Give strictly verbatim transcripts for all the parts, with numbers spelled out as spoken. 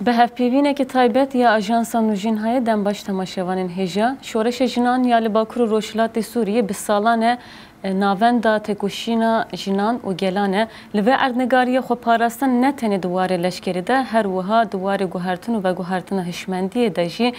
Bi hevpeyvîneke taybet ya Ajansa Nûjînhayê dem baş temaşevanên hêja. Şoreşa jinan ya li Bakur û Rojhilatê Sûriyê bi salan e, e, navenda tekoşîna jinan û gelan e. Li vê erdnigariyê xweparastin ne tenê di warê leşkerî de, her wiha di warê guhertin û veguhertina hişmendiyê de jî,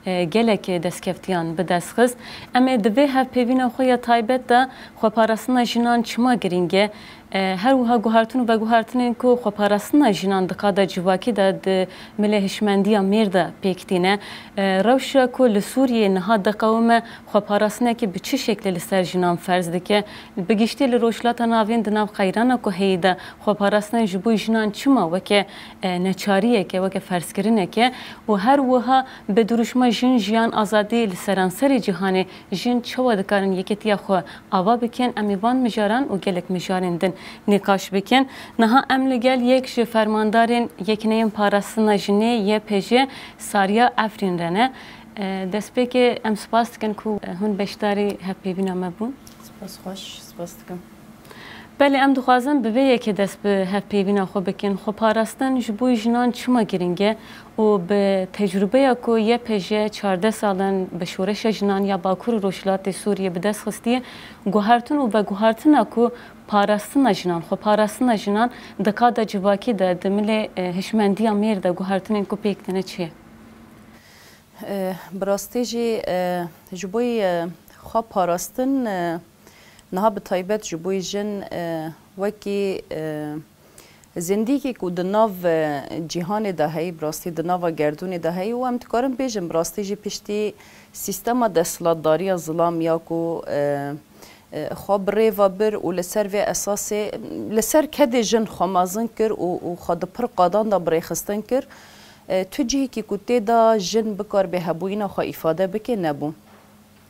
e, gelek destkeftiyan bi dest xist. Em ê di vê hevpeyvîna xwe ya taybet de xweparastina jinan çima girîng e, e, her wiha guhertin û veguhertinên ku xweparastina jinan di qada civakî de di milê hişmendiya mêr de pêk tîne. E, rewşa ku li Sûriyê niha diqewime, xweparastinekî bi çi şeklê li ser jinan ferz dike? Bi giştî li Rojhilata Navîn di nav qeyrana ku heyî de xweparastin ji bo jinan çima weke, e, neçariyeke, weke ferzkirineke û her wiha bi dirûşma Jin, Jiyan, Azadî li seranserê cîhanê jin çawa dikarin yekîtiya xwe ava bikin? Em ê van mijaran û gelek mijarên din nîqaş bikin. Niha em li gel yek ji fermandarên Yekîneyên Parastina Jinê, Y P J, Sariya Efrîn re ne. E, destpêkê em spas dikin ku, e, hûn beşdarî hevpeyvîna me bûn. Spas xweş, spas dikim. Belê, em dixwazin bi vê yekê dest bi hevpeyvîna xwe bikin. Xweparastin ji bo jinan çima girîng e û bi tecrûbeya ku Y P J çardeh sal in bi şoreşa jinan ya Bakur û Rojhilatê Sûriyê bi dest xistiye, guhertin û veguhertina ku parastina jinan, xweparastina jinan di qada civakî de, di milê, e, hişmendiya mêr de guhertinên ku pêk tîne çi ye? E, bi rastî jî, e, ji bo, e, xwe parastin, e, niha bi taybet ji bo jin, e, wekî, e, zindîkî ku di nav, e, cîhanê de heyî, bi rastî di nava gerdûnê de heyî û em dikarin bêjin bi rastî jî piştî sîstema desthilatdariya zilam ya ku, e, e, xwe bi rê ve bir û li ser vê esasê, li ser kedê jin xwe mezin kir û, û xwe di pir qadan de bi rêxistin kir. E, tu cihekî ku tê de jin bikaribe hebûyîna xwe îfade bike nebû.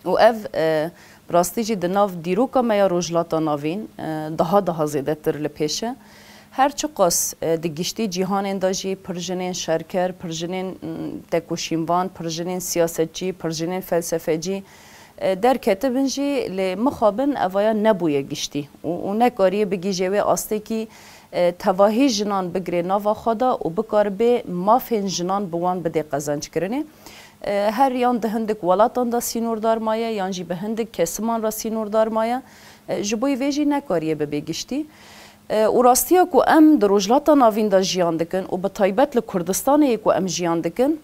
Û ev, e, bi rastî jî di nav dîroka me ya Rojhilata Navîn, e, daha daha zêdetir li pêş e. Her çiqas, e, di giştî cîhanên de jî pir jinên şerker, pir jinên, m, tekoşînvan, pir jinên siyasetçî, pir jinên felsefecî, e, derketibin jî, lê mixabin evaya nebûye giştî û, û nekariye bigihîje wê astekî, e, tevahî jinan bigire nava xwe de û bikaribe mafên jinan bi wan bide qezenckirinê. E, her yan di hindik welatan de sînordar maye, yan jî bi hindik kesiman re sînordar maye. E, ji bo vê jî nekariye bibe giştî. E, û rastiya ku em di Rojhilata Navîn de jiyan dikin û bi taybet li Kurdistanê yê ku em jiyan dikin,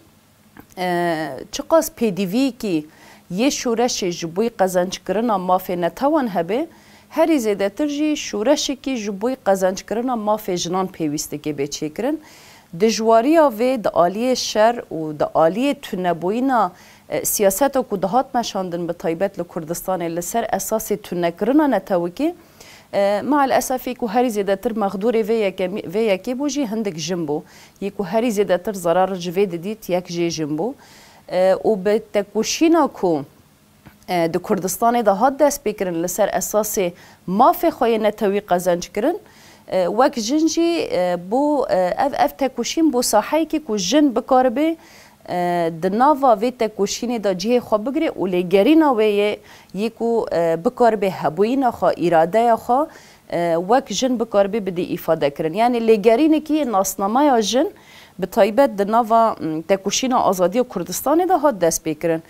e, çiqas pêdiviyekî yê şoreşê ji bo qezenckirina mafê netewan hebe, herî zêdetir jî şoreşekî ji bo qezenckirina mafê jinan pêwîst dike bê çêkirin. Dijwariya vê di aliyê şer û di aliyê tunebûyîna, e, siyaseta ku dihat meşandin bi taybet li Kurdistanê li ser esasê tunekirina netewekî, e, meelesefî ku herî zêdetir mexdûrê vê yekemî-, vê yekê bû jî hindik jin bû. Yê ku herî zêdetir zerar ji vê didît yek jê jin bû. E, û bi tekoşîna ku, e, di Kurdistanê de hat destpêkirin li ser esasê mafê xwe yê netewî qezenc kirin, e, wek jin jî, e, bû, e, ev, ev tekoşîn bû saheyekî ku jin bikaribe, e, di nava vê tekoşînê de cihê xwe bigire û lêgerîna wê yê, yê ku, e, bikaribe hebûyîna xwe, îradeya xwe, e, wek jin bikaribe bidî îfade kirin. Yanî lêgerînekî nasnameya jin bi taybet di nava, m, tekoşîna azadiya Kurdistanê de hat destpêkirin.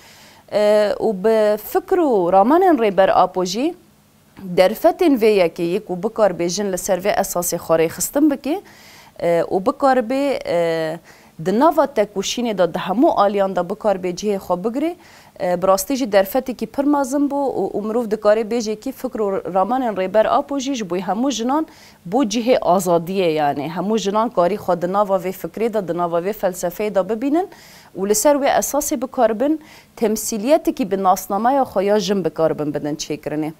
E, û bi fikr û ramanên Rêber Apo jî derfetên vê yekê yê ku bikaribe jin li ser vê esasê xwe rêxistin bike, e, û bikaribe, e, di nava tekoşînê de di hemû aliyan de bikaribe cihê xwe bigire, e, bi rastî jî derfetekî pir mezin bû û, û mirov dikare bêje kî fikr û ramanên Rêber Apo jî ji bo hemû jinan bû cihê azadiyê, yanî hemû jinan karî xwe di nava vê fikrê de, di nava vê felsefeyê de bibînin û li ser wê esasê bikaribin temsîliyetekî bi nasnameya xwe ya jin bikaribin bidin çêkirinê.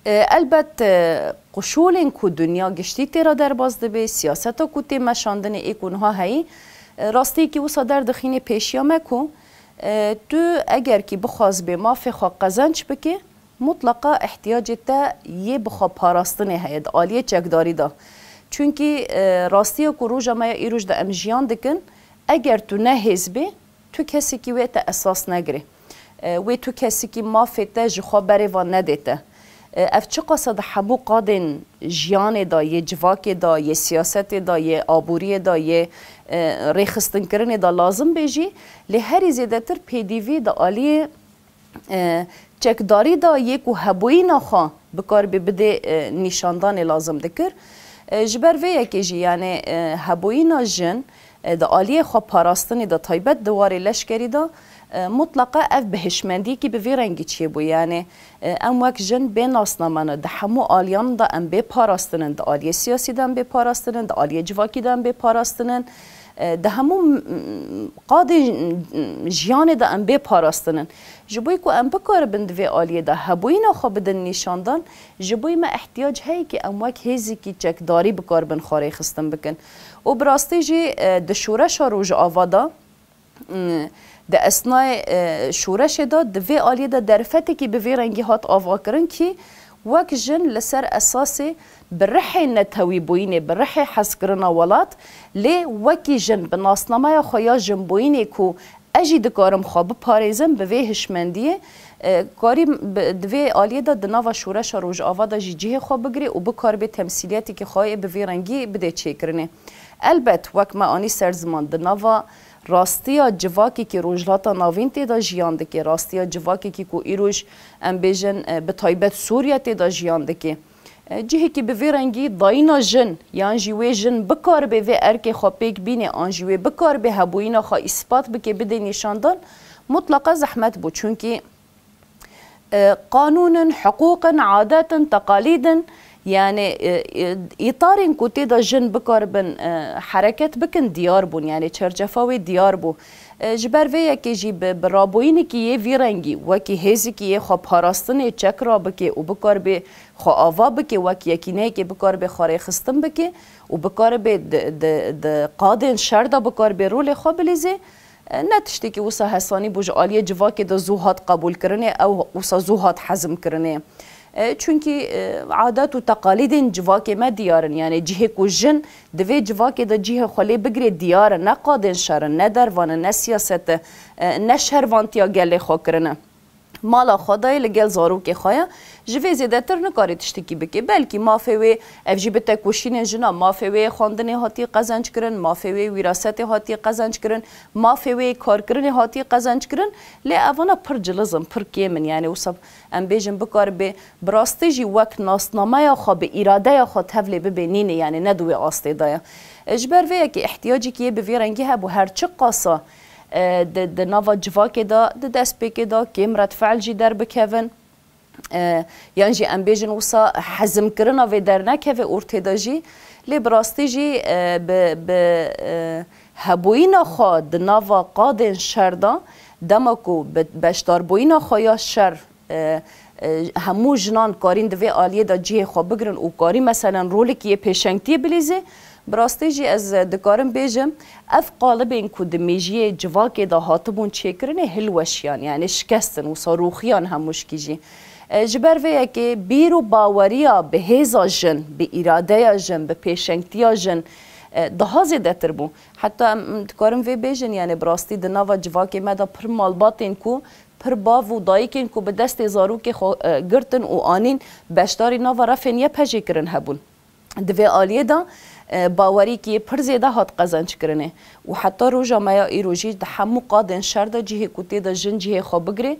E, elbet, e, quşolên ku dinya giştî tê re derbas dibe, siyaseta ku tê meşandinê ê ku niha heyî, e, rastiyekî wisa derdixîne pêşiya me ku, e, tu eger kî bixwazibê mafê xwe qezenc bike, mutleqa ihtiyacê te yê bi xwe parastinê heye di aliyê çekdarî de. Çunkî, e, rastiya ku roja me ya îroj de em jiyan dikin, eger tu ne hêz bê, tu kesekî wê te esas negire. E, wê tu kesekî mafê te ji xwe berê ve nedê te. E, ev çiqasa di hemû qadên jiyanê de, yê civakê de, yê siyasetê de, yê aboriyê de, yê, e, rêxistinkirinê de lazim bê jî, lê herî zêdetir pêdivî di aliyê, e, çekdarî de yê ku hebûyîna xwe bikaribê bidê, e, nîşandanê lazim dikir. E, ji ber vê yekê jî, yanî, e, hebûyîna jin, e, di aliyê xwe parastinê de, taybet di warê leşkerî de, e, mutleqa ev bi hişmendiyekî bi vî rengî çêbû. Yanî, e, em wek jin bê nasname ne. Di hemû aliyan de em bê parastinin. Di aliyê siyasî de em bê parastinin, di aliyê civakî de em bê parastinin. E, di hemû, m-, m-, qadê, m-, jiyanê de em bê parastinin. Ji bo ku em bikaribin di vê aliyê de hebûyîna xwe bidin nîşandan, ji bo me ihtiyac heye ku em wek hêzekî çekdarî bikaribin xwe rêxistin bikin. Û bi rastî jî, e, di şoreşa Rojava de, m, di esnayê, e, şoreşê de di vê aliyê de derfetekî bi vê rengî hat avakirin kî wek jin li ser esasê bi rihê netewîbûyînê, bi rihê hezkirina welat, lê wekî jin bi nasnameya xwe ya jinbûyînê ku ez jî dikarim xwe biparêzim bi vê hişmendiyê, e, karî bi, di vê aliyê de di nava şoreşa Rojava de jî cihê xwe bigirê û bikaribê temsîliyetekî xwe yê bi vî rengî bidê çêkirinê. Elbet, wek me anî ser ziman, di nava rastiya civakekî Rojhilata Navîn tê de jiyan dike, rastiya civakekî ku îroj, em bêjin, e, bi taybet Sûriye tê de jiyan dike. E, cihekî bi vî rengî dayîna jin, yan jî wê jin bikaribê vê erkê xwe pêk bînê, an jî wê bikaribê hebûyîna xwe îspat bike, bidê nîşandan, mutleqa zehmet bû. Çunkî, e, qanûn in, hiqûq in, adet in, teqalîd in, yanî, e, e, îtarên ku tê de jin bikaribin, e, hereket bikin, diyar bûn, yanî çerçefa wê diyar bû. E, ji ber vê yekê jî bi, bi rabûyînekî yê vî rengî, wekî hêzekî yê xwe parastinê çek rabike û bikaribê xwe ava bike, wek yekîneyekê bikaribê xwe rêxistin bike û bikaribê di, di, di qadên şer de bikaribê rolê xwe bilîzê, e, ne tiştekî wisa hesanî bû ji aliyê civakê de zû hat qebûlkirinê, ew wisa zû hat hezmkirinê. E, çunkî, e, adet û teqalîdên civakê me diyar in. Yanî cihê ku jin di vê civakê de cihê xwe lê bigirê diyar e. Ne qadên şer in, ne dervan in, ne siyaset e, e, ne şervantiya gelê xwe kirine. Mala xwe dayê li gel zarokê xwe ye. Ji vê zêdetir nikare tiştekî bike. Belkî mafê wê ev jî bi tekoşînên jina, mafê wê xwendinê hatiye qezenc kirin, mafê wê wîrasetê hatiye qezenc kirin, mafê wê karkirinê hatiye qezenc kirin. Lê evana pir ciliz in, pir kêm in. Yanî wisa em bêjin bikaribê bi rastî jî wek nasnameya xwe, bi îradeya xwe tevlê bibê nîne, yanî ne di wê astê de ye. E, ji ber vê yekê ihtiyacekî yê bi vî rengî hebû, her çi qasa, e, di, di nava civakê de, di destpêkê de kêm redfe'l jî derbikevin. E, yan jî em bêjin wisa hezmkirina vê dernekeve ortê de jî, lê bi rastî jî, e, bi, bi, e, hebûyîna xwe di nava qadên şer de, dema ku bi beşdarbûyîna xwe ya şer, e, e, hemû jinan karîn di vê aliyê de cihê xwe bigirin û karî meselen rolekî yê pêşengtiyê bilîzê, bi rastî jî ez, e, dikarim bêjim, ev qalibên ku di mêjiyê civakê de hatibûn çêkirinê hilweşiyan, yanî şikestin, wisa rûxiyan hemû şikî jî. E, ji ber vê yekê bîr û baweriya bi hêza jin, bi îradeya jin, bi pêşengtiya jin, e, daha zêdetir bû. Heta em, em dikarin vê bêjin, yanî bi rastî di nava civakê me de pir malbatên ku, pir bav û dayikên ku bi destê zarokê xwe, e, girtin û anîn beşdarî nava refên Y P J'ê kirin hebûn. Di vê aliyê de, e, baweriyekî yê pir zêde hat qezenckirinê û heta roja me ya îro jî di hemû qadên şer de cihê ku tê de jin cihê xwe bigirê,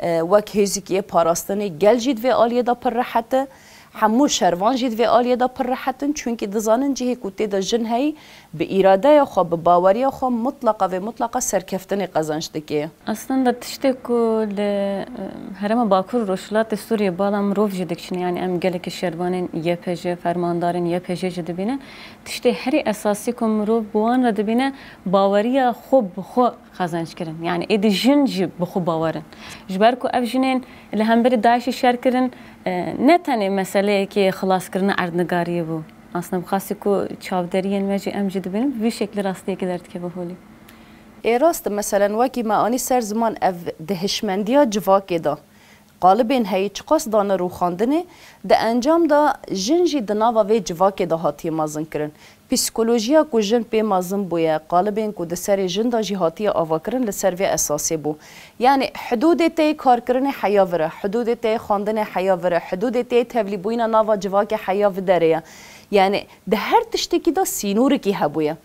e, wek hêzekî yê parastinê gel jî di vê aliyê de pir rehet e. Hemû şervan jî di vê aliyê de pir rehet in, çunkî dizanin cihê ku tê de jin heyî, bi îradeya xwe, bi baweriya xwe mutleqa vê mutleqa serkeftinê qezenc dike. Aslında tiştê ku li, e, Herêma Bakur û Rojhilatê Sûriyê bala mirov jî dikişîne, yanî em gelekî şervanên Y P J, fermandarên Y P J jî dibînin. Tiştê herî esasî ku mirov bi wan re dibîne, baweriya xwe bi xwe qezenc kirin. Yanî êdî jin jî bi xwe bawer in. Ji ber ku ev jinên li hemberî DAIŞ'ê şer kirin, e, ne tenê meseleyekê xilaskirina erdnigariyê bû. Aslında bi xasî ku çavderiyên me jî em jî dibînin, bi vî şeklî rastiyekê derdikeve holê. Ê rast e, meselen wekî me anî ser ziman, ev di hişmendiya civakê de qalibên heyî çiqas dane rûxandinê, di encam de jin jî di nava vê civakê de hatiye mezinkirin. Psîkolojiya ku jin pê mezin bûye, qalibên ku di serê jin de jî hatiye avakirin, li ser vê esasê bû. Yanî hidûdê te yê karkirinê heya vir e, hidûdê te yê xwendinê heya vir e, hidûdê te yê tevlîbûyîna nava civakê heya vi derê ye. Yanî di her tiştekî de sînorikî hebûye.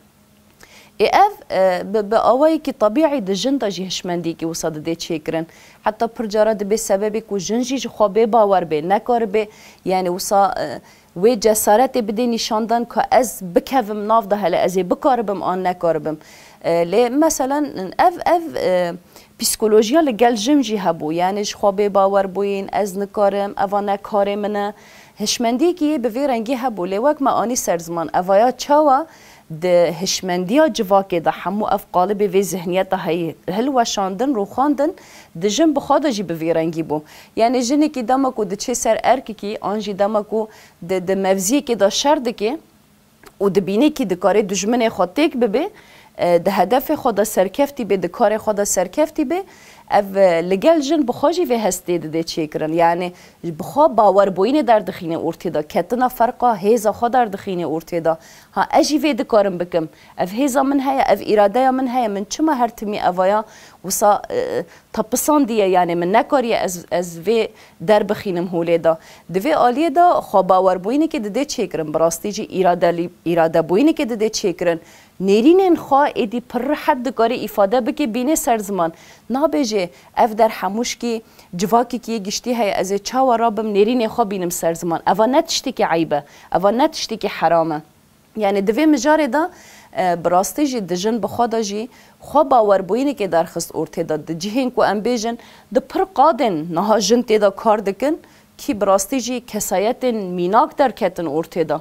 Ê ev, e, bi, bi awayekî tebîî di jin de jî hişmendiyekî wisa didê çêkirin. Heta pir cara dibe sebebê ku jin jî ji xwe bê bawer bê, nekaribe, yanî wisa, e, wê cesaretê bidê nîşandan ka ez bikevim nav de, hele ez ê bikaribim an nekaribim. E, lê meselen ev, ev, e, psîkolojiya li gel jin jî hebû. Yanî ji xwe bê bawer bûyîn, ez nikarim, eva ne karê min e. Hişmendiyekî yê bi vê rengî hebû. Lê wek me anî ser ziman, evaya çawa di hişmendiya civakê de hemû ev qalibê vê zihniyeta heyî hilweşandin, rûxandin, di jin bi xwe de jî bi vî rengî bû. Yanî jinekî dema ku diçê ser erkekî, an jî dema ku di, di mevziyekê de şer dike û dibîne kî dikare dijminê xwe têk bibe, e, di hedefê xwe de serkeftî bê, di karê xwe de serkeftî bê, ev, e, li gel jin bi xwe jî vê hestê didê çêkirin. Yanî bi xwe bawerbûyînê derdixîne ortê de, ketina ferqa hêza xwe derdixîne ortê de. Ha, ez jî vê dikarim bikim. Ev hêza min heye, ev îradeya min heye, min çima her timî evaya wisa, e, tepisandiye, yanî min nekariye ez, ez vê derbixînim holê de. Di vê aliyê de xwebawerbûyînekê didê çêkirin, bi rastî jî îradelî-, îradebûyînekê didê çêkirin. Nêrînên xwe êdî pir rihet dikare îfade bike, bînê ser ziman. Nabêje, ev der hemûşkî civakekî yê giştî heye, ez ê çawa rabim nêrînê xwe bînim ser ziman. Eva ne tiştekî eyb e, eva ne tiştekî heram e. Yanî di vê mijarê de, e, bi rastî jî di jin bi xwe de jî xwe bawerbûyînekê derxist ortê de. Di cihên ku em bêjin, di pir qadên niha jin tê de kar dikin, kî bi rastî jî kesayetên mînak derketin ortê de.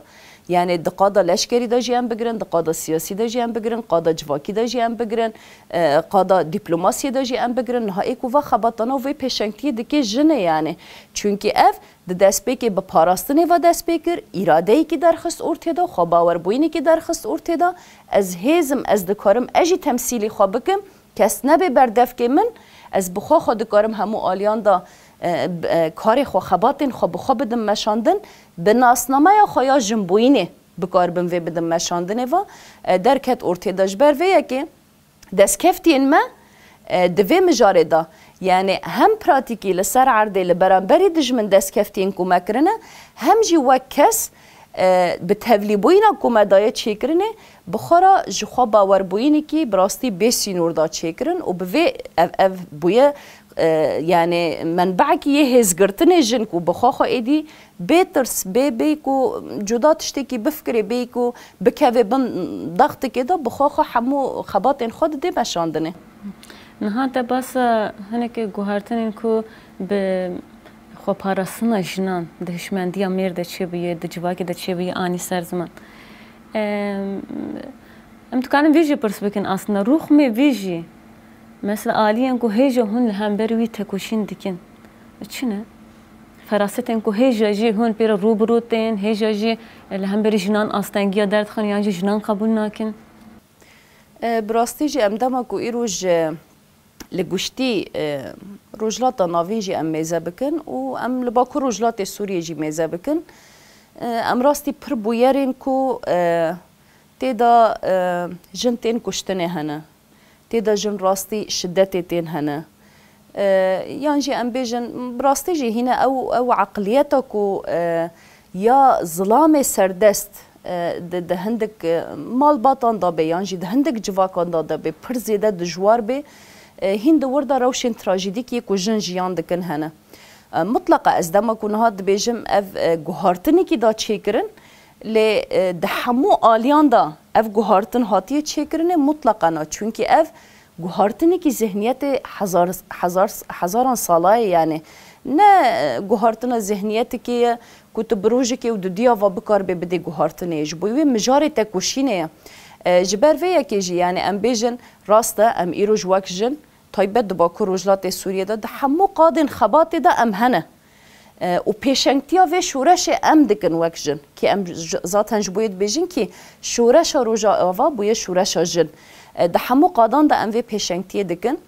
Yanî di qada leşkerî de jî em bigirin, di qada siyasî de jî em bigirin, qada civakî de jî em bigirin, e, qada dîplomasiyê de jî em bigirin. Niha ê ku va xebatana û vê pêşengtiyê dike jin e yanî. Çunkî ev di destpêkê bi parastinê ve dest pê kir, îradeyekî derxist ortê de, xwebawerbûyînekî derxist ortê de, ez hêz im, ez dikarim, ez jî temsîlî xwe bikim, kes nebe berdevkê min, ez bi xwe xwe dikarim hemû aliyan de, e, b-, e, karê xwe, xebatên xwe bi xwe bidim meşandin, bi nasnameya xwe ya jinbûyînê bikaribim vê bidim meşandinê ve, e, derket ortê de. Ji ber vê yekê destkeftiyên me, e, di vê mijarê de, yanî hem pratîkî li ser erdê li beramberî dijmin destkeftiyên ku me kirine, hem jî wek kes, e, bi tevlîbûyîna ku me daye çêkirinê, bi xwe re ji xwe bawerbûyînekî bi rastî bê sînor da çêkirin û bi vê ev, ev bûye, e, yanî menbeekî yê hêzgirtinê jin ku bi xwe xwe êdî bê tirs, bê, bê ku cuda tiştekî bifikirê, bê ku bikeve bin daxtikê de, bi xwe xwe hemû xebatên xwe didê meşandinê. Niha te basa hinekî guhartinên ku bi xweparastina jinan di hişmendiya mêr de çêbûye, di civakê de çêbûye anî ser ziman. Em, em dikarin vê jî pirs bikin aslında, rûxmê vê jî, mesela aliyên ku hêja hûn li hemberî wî tekoşîn dikin, çi ne? Ferasetên ku hêja jî hûn pê re rû bi rû tên, hêja jî li hemberî jinan astengiya derdixin yan jî jinan qebûl nakin? E, bi rastî jî em dema ku îro ji li guştî, e, Rojhilata Navîn jî em mêze bikin û em li Bakur Rojhilatê Sûriyê jî mêze bikin, e, em rastî pir bûyerên ku, e, tê de, e, jin tên kuştinê hene. Tê de jin rastî şidetê tên hene. E, yan jî em bêjin, bi rastî jî hîne ew, ew eqliyeta ku, e, ya zilamê serdest, e, di, di hindik, e, malbatan de be, yan jî di hindik civakan de de be, pir zêde dijwar be, e, hîn di wir de rewşên trajîdîk yê ku jin jiyan dikin hene. E, mutleqa ez dema ku niha dibêjim, ev, e, guhartinekî da çêkirin, lê, e, di hemû aliyan de ev guhartin hatiye çêkirinê, mutleqa na. Çunkî ev guhartinekî zihniyetê hezar, hezar, hezaran sala ye, yanî ne, e, guhartina zihniyetekê ye ku tu bi rojekê û dudiya ve bikaribê bidê guhartinê. Ji bo wê mijarê tekoşînê ye. E, ji ber vê yekê jî, yanî em bêjin, rast e, em îroj wek jin, taybet di Bakur Rojhilatê Sûriyê de, di hemû qadên xebatê de em hene. E, û pêşengtiya vê şoreşê em dikin wek jin. Kî em j-, zaten ji bo yê dibêjin kî şoreşa Rojava bûye şoreşa jin. E, di hemû qadan de em vê pêşengtiyê dikin.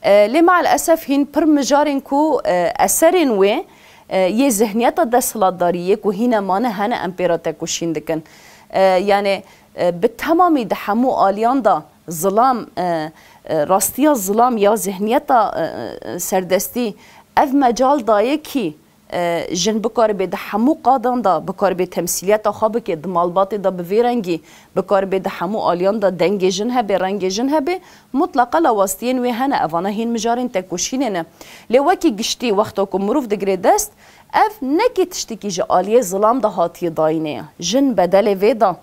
E, lê meelesef hîn pir mijarên ku, e, eserên wê, e, yê zihniyeta desthilatdarî yê ku hîne mane hene em pê re tekoşîn dikin. E, yani, e, bi temamî di hemû aliyan de zilam, e, e, rastiya zilam ya zihniyeta, e, e, serdestî ev mecal daye kî, e, jin bikaribe di hemû qadan de bikaribe temsîliyeta xwe bike, di malbatê de bi vê rengî bikaribe di hemû aliyan de dengê jin hebe, rengê jin hebe, mutlaqa lawastiyên wê hene. Evana hîn mijarên tekoşînê ne. Lê wekî giştî wexta ku mirov digire dest, ev nekî tiştekî ji aliyê zilam de hatiye dayînê ye. Jin bedelê vê da.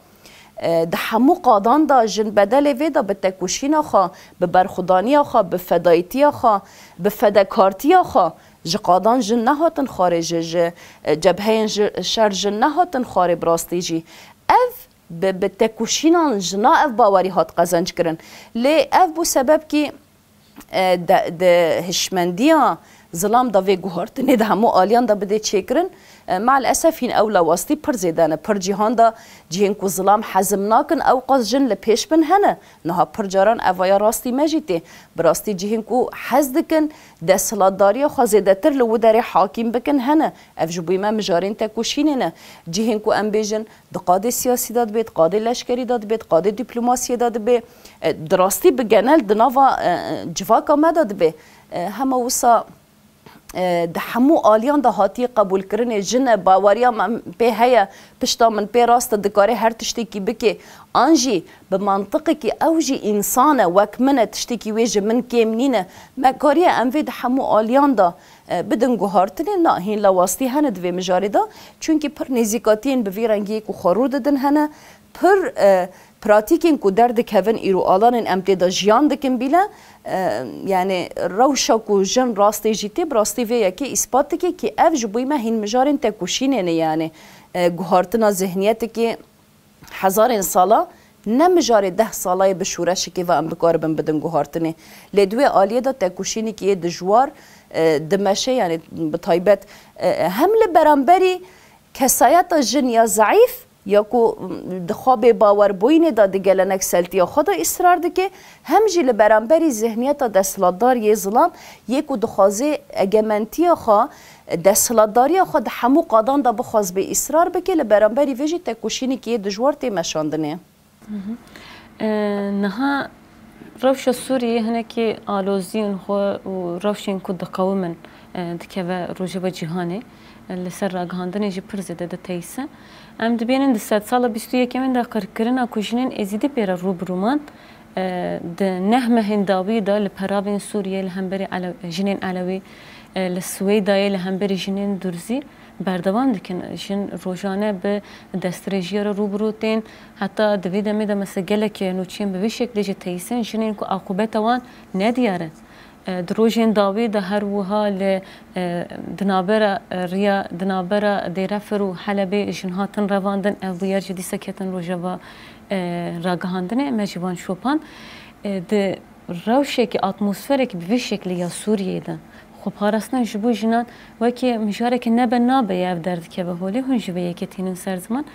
E, di hemû qadan de jin bedelê vê da bi tekoşîna xwe, bi berxwedaniya xwe, bi fedayîtiya xwe, bi fedekartiya xwe. Ji qadan jin nehatin xwarê, ji, ji, e, cebheyên ji, şer jin nehatin xwarê bi rastî jî. Ev bi, bi tekoşînan jina ev bawerî hat qezenc kirin. Lê ev bû sebeb kî, e, de, de hişmendiya zilam da vê guhartinê di hemû aliyan da bidê çêkirin. E, maalesef hîn ew lawastî pir zêde ne. Pir cîhan da cihên ku zilam hezim nakin, ew qas jin li pêş bin hene. Niha pir caran evaya rastî me jî tê. Bi rastî cihên ku hez dikin, desthilatdariya xwe zêdetir li wi derê hakîm bikin hene. Ev ji bo me mijarên tekoşînê ne. Cihên ku em bêjin, di qadê siyasî de dibe, di qadê leşkerî de dibe, di qadê dîplomasiyê de dibe. E, di rastî bi genel di nava, e, e, civaka me de dibe. E, hema wisa, e, di hemû aliyan de hatiye qebûlkirinê, jin e, baweriya min pê heye, pişta min pê rast e, dikare her tiştekî bike. An jî bi mantiqekî ew jî însan e, wek min e, tiştekî wê ji min kêm nîne. Me kariye em vê di hemû aliyan de e, bidin guhartinê, na, hîn lawastî hene di vê mijarê de. Çunkî pir nêzîkatiyên bi vî rengiyê ku xwe rû didin hene, pir, e, pratîkên ku derdikevin îro alanên em tê de jiyan dikin bîle, e, yani rewşa ku jin rastê jî tê, bi rastî vê yekê îspat dike kî ev ji bo me hîn mijarên tekoşînê ne, yani, e, guhartina zihniyetekê hezarên sala, ne mijarê deh sala yê bi şoreşekê ve em bikaribin bidin guhartinê. Lê di wê aliyê de tekoşînekî yê dijwar, e, dimeşe, yani bi taybet, e, hem li beramberî kesayeta jin ya zeîf, ya ku, m, di xwe bêbawerbûyînê de di gelenekseltiya xwe de îsrar dike, hem jî li beramberî zihniyeta desthilatdar yê zilam, yê ku dixwaze egementiya xwe, desthilatdariya xwe di hemû qadan de bixwaz bê îsrar bike, li beramberî vê jî tekoşînekî yê dijwar tê meşandinê. Hı hı. E, niha rewşa Sûriyê hinekî aloziyên xwe û rewşên ku diqewimin, e, dikeve rojeva cîhanê, e, li ser ragihandinê jî pir zêde diteyse. Em dibînin di sedsala bîst û yekemîn de qirkirina ku jinên êzidî pê re rû bi rû man, e, di neh mehên dawî de li peravên Sûriyê li hemberî Ele-, jinên Elewî, e, li Swêdayê li hemberî jinên Durzî berdewam dikin. Jin rojane bi destdirêjiya re rû bi rû tên. Heta di vê demê de mesela gelek nûçeyên bi vî şeklê jî teyîsin, jinên ku aqûbeta wan nediyar e. E, di rojên dawî de her wiha li, e, di navbera, e, riya, di navbera Dêrefir û Helebê jin hatin revandin, ev bûyer jî dîsa ketin rojeva, e, ragihandinê, me jî van şopand. E, di rewşekî, atmosferekî bi vî şeklî ya Sûriyeyê de xweparastina ji bo jinan wekî mijareke nebe nabe ye, ev derdikeve holê, hûn ji vê yekê tînin ser ziman.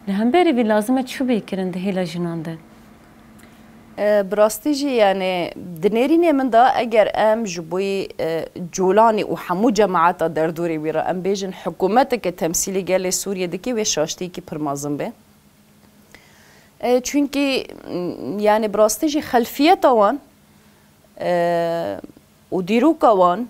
Li hemberî vî lazim e çi bê kirin di hêla jinan de? E, bi rastî jî, yani, di nêrînê min de eger em ji bo yî, e, colanî û hemû cemaeta derdorê wî re em bêjin, hikûmeteke temsîlî gelê Sûriyê dike, wê şaştiyekî pir mezin be. E, çunkî, m, yani, bi rastî jî xelfiyeta wan, e, û dîroka wan,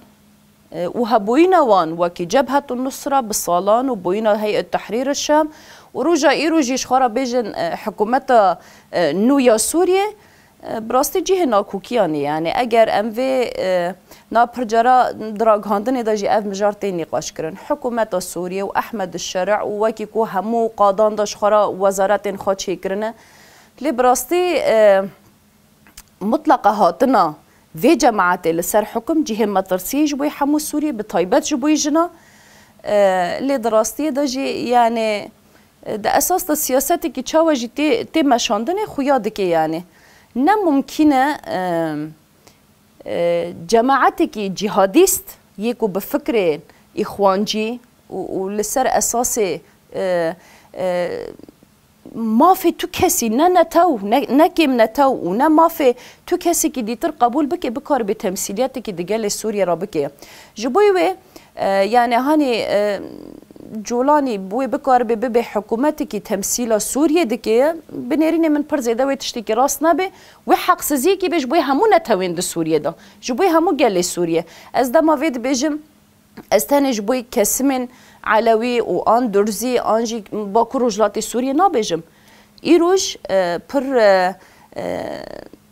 e, û hebûyîna wan wekî Cebhetun Nusra bi salan û bûyîna Heyet Tehrîr Şam û roja îro jî ji xwe re bêjin, e, hikûmeta, e, nû ya Sûriyê, e, bi rastî cihê nakokiyan e. Yani, eger em vê, e, na pircara di ragihandinê de jî ev mijar tên nîqaş kirin. Hikûmeta Sûriyê û Ehmed Şerî û wekî ku hemû qadan de ji xwe re wezaretên xwe çêkirine. Lê bi rastî, e, mutlaqa hatina vê cemaetê li ser hukum cihê metirsiyê ji bo hemû Sûriyê, bi taybet ji bo jina. E, lê di rastiyê de jî, yani, e, di esas de siyasetekî çawa jî tê, tê meşandinê xuya dike, yani. Ne mumkîn e, e, e, cemaetekî cîhadîst yê ku bi fikrê îxwancî û, û li ser esasê, e, e, mafê tu kesî, ne netew, ne, ne kêm netew û ne mafê tu kesekî dîtir qebûl bike, bikaribe temsîliyetekî di gelê Sûriyê re bike. Ji bo wê, e, yani, hanî, e, Colanî wê bikaribe bibe hikûmetekî temsîla Sûriyê dike, bi nêrînê min pir zêde wê tiştekî rast nebe. Wê heqsiziyekî be ji bo hemû netewên di Sûriyê de, ji bo hemû gelê Sûriyê. Ez dema vê dibêjim, ez tenê ji bo kesimên Elewî û an Durzî an jî Bakur Rojhilatê Sûriyê nabêjim. Îroj, e, pir, e, e,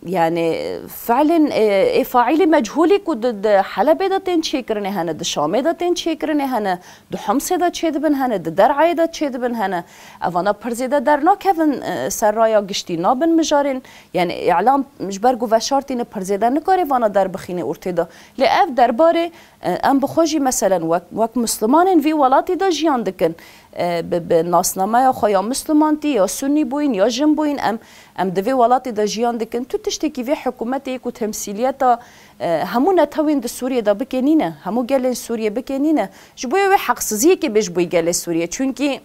yani, fiilên, e, ê faîlî mechûlî ku di, di Helebê de tên çêkirinê hene, di Şamê de tên çêkirinê hene, di Homsê de çêdibin hene, di Der'ayê de çêdibin hene. Evana pir zêde dernakevin, e, ser raya giştî, nabin mijarên, yani, îlam ji ber ku veşartîne pir zêde nikare vana derbixîne ortê de. Lê ev derbarê, e, em bi xwe jî, meselen, wek, wek Mislimanên vî welatî de jiyan dikin. E, bi, bi nasnameya xwe ya Mislimantî, ya Sunnî bûyîn, ya jin bûyîn, em, em di vê welatê de jiyan dikin. Tu tiştekî vê hikûmetê ku temsîliyeta, e, hemû netewên di Sûriyê de bike nîne, hemû gelên Sûriyê bike nîne. Ji bo wê heqsiziyekê bê ji bo gelê Sûriyê. Çunkî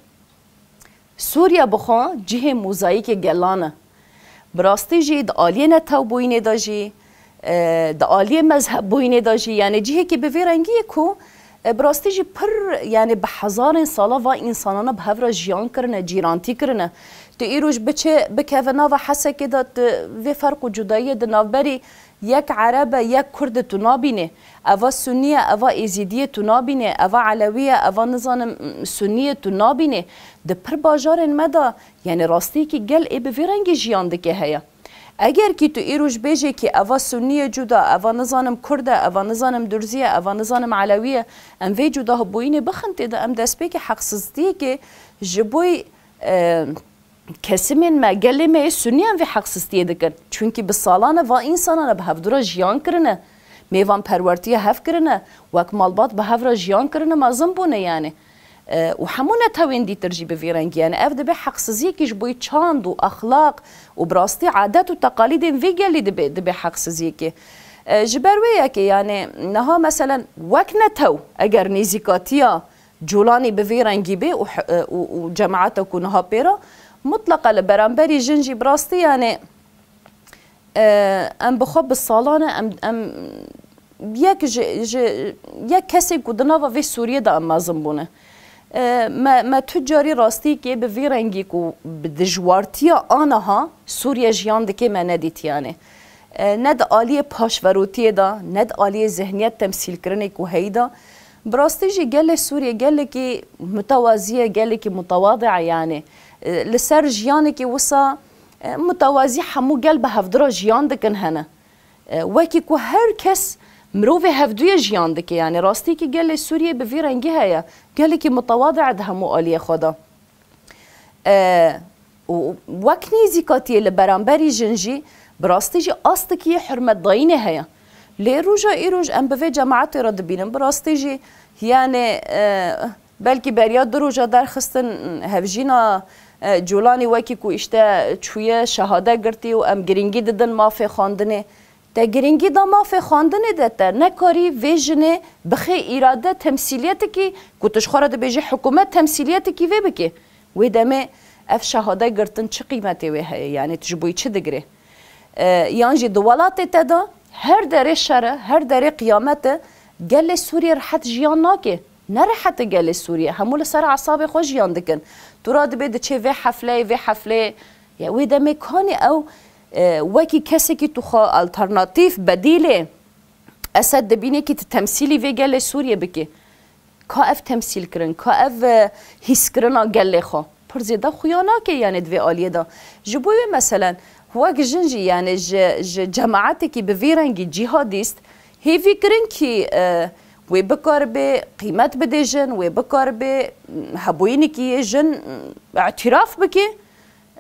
Sûriye bi xwe cihê mozayîkê gelan e. Bi rastî jî di aliyê netewbûyînê de jî, e, di aliyê mezhebûyînê de jî, yani cihekî bi vî rengî ye ku, e, bi rastî jî pir, yani bi hezarên sala va însanana bi hev re jiyan kirine, cîrantî kirine. Tu îroj biçe, bikeve nava Hesekê de, tu vê ferq û cudayiyê di navberî yek Ereb e, yek Kurd e tu nabînê. Eva Sunnî ye, eva Êzîdî ye tu nabînê. Eva Elewî ye, eva nizanim, m, Sunnî ye tu nabînê. Di pir bajarên me de, yani rastiyekî gel ê bi vî rengî jiyan dike heye. Eger kî tu îroj bêjê kî eva Sunnî ye cuda, eva nizanim Kurd e, eva nizanim Durzî ye, eva nizanim Elewî ye, em vê cudahibûyînê bixin tê de, em destpêkê heqsiztiyekê ji bo, e, kesimên me, gelê me yê Sunnî em vê heqsiztiyê dikin. Çunkî bi salan e va însanana bi hevdû re jiyan kirine, mêvanperwertiya hev kirine, wek malbat bi hev re jiyan kirine, mezin bûne yani. E, û hemû netewên dîtir jî bi vî rengî. Yani ev dibe heqsiziyekî ji bo çand û exlaq û bi rastî adet û teqalîdên vê gelî dibe, dibe heqsiziyekê. E, ji ber wê yekê yani niha meselen wek netew eger nêzîkatiya Colanî bi vî rengî bê û he-, û, û cemaeta ku niha pê re mutleqa li beramberî jin jî bi rastî yani, e, em bi xwe bi salan e, em, em yek ji, ji, yek kesê ku di nava vê Sûriyê de em mezin bûne. E, me, me tu carî rastîkê bi vî rengî ku bi dijwartiya aniha Sûriye jiyan dike me nedîtiyane. E, ne di aliyê paşverotiyê de, ne di aliyê zihniyet temsîlkirinê ku heyî de. Bi rastî jî gelê Sûriyê gelekî mutewazî ye, gelekî mutewadi ye yani. E, li ser jiyanekî wisa, e, mutewazî hemû gel bi hevdira jiyan dikin hene. E, wekî ku her kes mirovê hevdûyê jiyan dike yani. Rastîkî gelê Sûriyê bi vî rengî heye. Gelekî mutewadi ye di hemû aliyê xwe de. E, û wek nêzîkatiyê li beramberî jin jî bi rastî jî astekî yê hurmetdayînê heye. Lê roja îroj em bi vê cemaetê re dibînin. Bi rastî jî, yani, e, belkî beriya du roja derxistin hevjîna, e, Colanî wekî ku îşte çûye şehade girtî û em girîngî didin mafê xwendinê. Te girîngî da mafê xwendinê de te nekarî vê jinê bixê îrade temsîliyetekî ku tu ji xwe re dibêjî hikûmet temsîliyetekî vê bikê. Wê demê ev şehade girtin çi qîmetê wê heye? Yani tu ji bo yî çi digirê? E, yan jî di welatê te de her derê şer e, her derê qiyamet e, gelê Sûriyê rehet jiyan nake. Ne rehet e gelê Sûriyê. Hemû li ser esabê xwe jiyan dikin. Tu radibê diçê vê hefleyê, vê hefleyê. Ya wê demê kanî ew, e, wekî kesekî tu xwe alternatîf, bedîlê Esed dibînê kî tu temsîlî vê gelê Sûriyê bikî. Ka ev temsîl kirin, ka ev, e, hîskirina gelê xwe. Pir zêde xuya nake, yani di vê aliyê de. Ji bo wê meselen, wek jin jî, yani ji, ji cemaetekî bi vî rengî cîhadîst, hêvî kirin kî, e, wê bikaribe qîmet bide jin, wê bikaribe, m, hebûyînekî yê jin, m, îtîraf bike.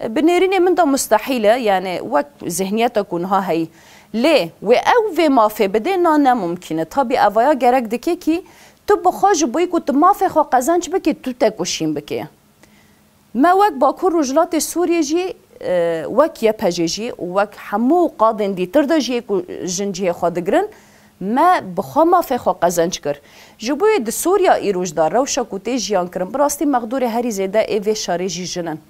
Bi nêrînê min de mustehîl e, yani wek zihniyeta ku niha heyî. Lê wê ew vê mafê bidê, na ne mumkîn e. Tabî evaya gerek dike kî tu bi xwe ji bo ku tu mafê xwe qezenc bikî, tu te kuşîn bikê. Me wek Bakur Rojhilatê Sûriyê jî, e, wek Y P G jî û wek hemû qadên dîtir de jî yê ku jin cihê xwe digirin, me bi xwe mafê xwe qezenc kir. Ji bo yê di Sûriya îroj de rewşa ku tê jiyan kirin, bi rastî mexdûrê herî zêde ê vê şerê jî jin in.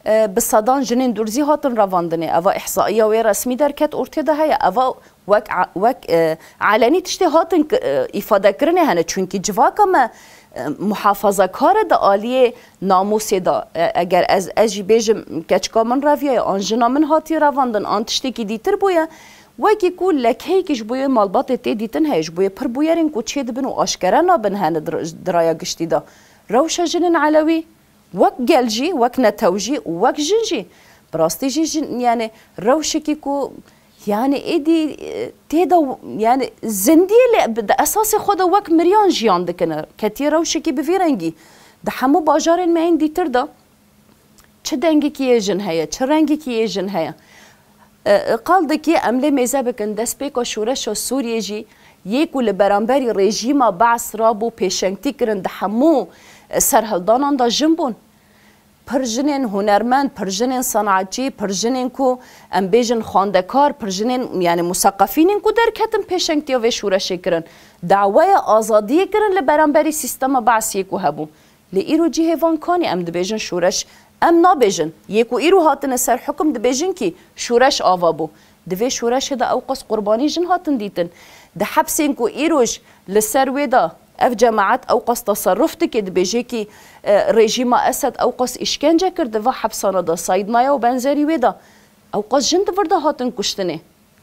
E, bi sedan jinên Durzî hatin revandinê. Eva îhsaiya wê resmî derket ortê de heye. Eva wek, wek, e, elenî tiştê hatin ki, e, îfadekirinê hene. Çunkî civaka me muhafazakar e di aliyê namûsê de. E, eger ez, ez jî bêjim, keçika min reviyaye, an jina min hatiye revandin, an tiştekî dîtir bûye, wekî ku lekeyekî ji bo yê malbatê tê dîtin heye, ji bo yê pir bûyerên ku çêdibin û aşkere nabin hene di, di raya giştî de. Rewşa jinên Elewî wek gel jî, wek netew jî û wek jin jî, bi rastî jî jin, yani rewşekî ku, yani êdî, e, tê de, yani zindiyê lê bi, di esasê xwe de wek miriyan jiyan dikin. Ketiye rewşekî bi vî rengî. Di hemû bajarên me yên dîtir de çi dengekî yê jin heye, çi rengekî yê jin heye. E, e, qal dikî em lê mêze bikin, destpêka şoreşa Sûriyê jî yê ku li beramberî rejîma Be's rabû pêşengtî kirin di hemû, e, serhildanan de jin bûn. Pir jinên hunermend, pir jinên sanatçî, pir jinên ku em bêjin xwendekar, pir jinên, yani museqefînên ku derketin pêşengtiya vê şoreşê kirin. Daweya azadiyê kirin li beramberî sîstema Be'siyê ku hebû. Lê îro cihê van kanî em dibêjin şoreş, em nabêjin. Yê ku îro hatine ser hukum dibêjin kî şoreş ava bû. Di vê şoreşê de ewqas qurbanî jin hatin dîtin. Di hepsên ku îroj li ser wê de ev cemaet ewqas teserruf dike, dibêje kî, e, rejîma Esed ewqas îşkence kir di va hepsana de, Saîd Naya û benzerî wê de. Ewqas jin di vir de hatin kuştinê.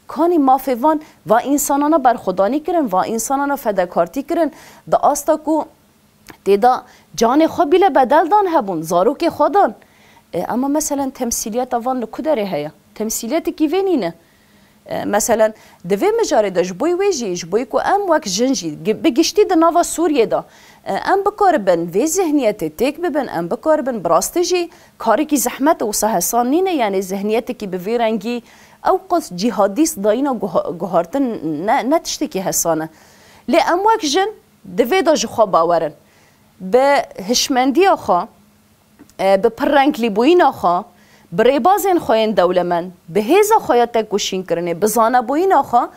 Kanî mafê van, va însanana berxwedanî kirin, va însanana fedekartî kirin, di asta ku tê de canê xwe bîle bedel dan hebûn, zarokê xwe dan. E, ema meselen temsîliyeta van li ku derê heye? Temsîliyetekî vê nîne. E, meselen, di vê mijarê de ji bo wê jî, ji bo ku em wek jin jî, gi-, bi giştî di nava Sûriyê de, e, em bikaribin vê zihniyetê têk bibin, em bikaribin bi rastî jî karekî zehmet e, wisa hesan nîne, yani zihniyetekî bi vî rengî ewqas cîhadîst dayîna guha-, guhartin ne, ne tiştekî hesan e. Lê em wek jin di vê de ji xwe bawer in. Bi hişmendiya xwe, e, bi pirrenklîbûyîna xwe, bi rêbazên xwe yên dewlemend, bi hêza xwe ya tekoşînkirinê, bi zanebûyîna xwe,